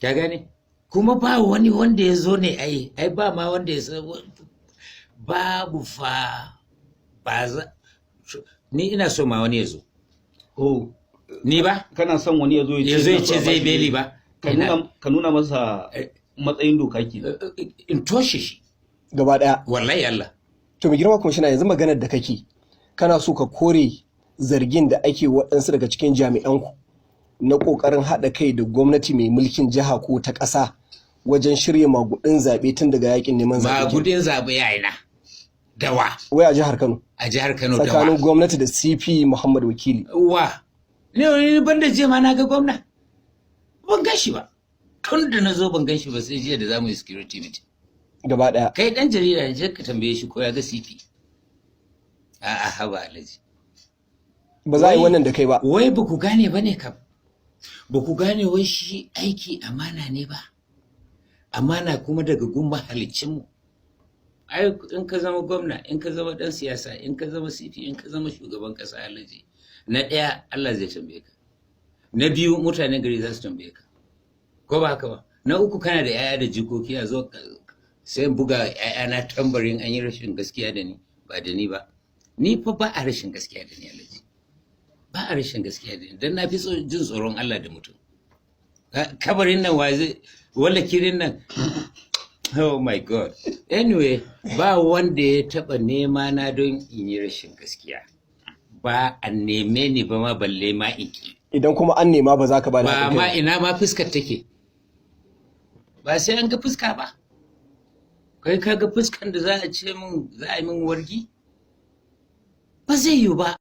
Ka gane? Kuma ba wani wanda ya zo ne, ai ba ma wanda ya san babu fa. Ba za ni ina so ma wani ya zo. Oh. Ni ba? Kana son wani ya zo ya zo ya ina so ce a zai bashi beli ba. Ka nuna masa matsayin doka ke. In toshe shi. Gaba ɗaya. Wallahi Allah. To, mai girma kwamishina, yanzu maganar da kake, kana so ka kore zargin da ake waɗansu daga cikin jami'anku na ƙoƙarin haɗa kai da gwamnati mai mulkin jiha ko ta ƙasa wajen shirya magudin zaɓe tun daga yakin neman zaɓe kenan. Magudin zaɓe ya ina? Dawa. Wai a jihar Kano. A jihar Kano, tsakanin dawa. Gwamnati da CP Muhammad Wakili. Wa ne? Ban da jiya ma na ga gwamna, ban gan shi ba. Tun da na zo ban gan shi ba sai jiya da zamu yi security meeting. Gaba ɗaya. Kai dan jarida ne, je ka tambaye shi ko ya ga CP. A'a, haba alhaji. Ba za a yi wannan da kai ba. Wai ba ku gane ba ne kam? Ba ku gane wai shi aiki amana ne ba? Amana kuma daga gun mahaliccinmu. Ai in ka zama gwamna, in ka zama dan siyasa, in ka zama CP, in ka zama shugaban kasa, alhaji, na ɗaya Allah zai tambaye ka, na biyu mutanen gari za su tambaye ka, ko ba haka ba? Na uku kana da 'ya'ya da jikoki. A zo sai in buga 'ya'yana tambarin an yi rashin gaskiya da ni? Ba da ni ba. Ni fa ba a rashin gaskiya da ni, alhaji. Ba a rashin gaskiya da ni, don na fi jin tsoron Allah da mutum. Kabarin nan wa zai walla kirin nan? Oh my God. Anyway, ba wanda ya taba nema na don in yi rashin gaskiya. Ba a neme ni ba ma, balle ma in ki. Idan kuma an nema, ba za ka ba da Ba haɗin ma kai. Ina ma fuskar take? Ba sai an ga fuska ba. Kai ka ga fuskan da za a ce min za a yi min wargi? Ba zai yiwu ba.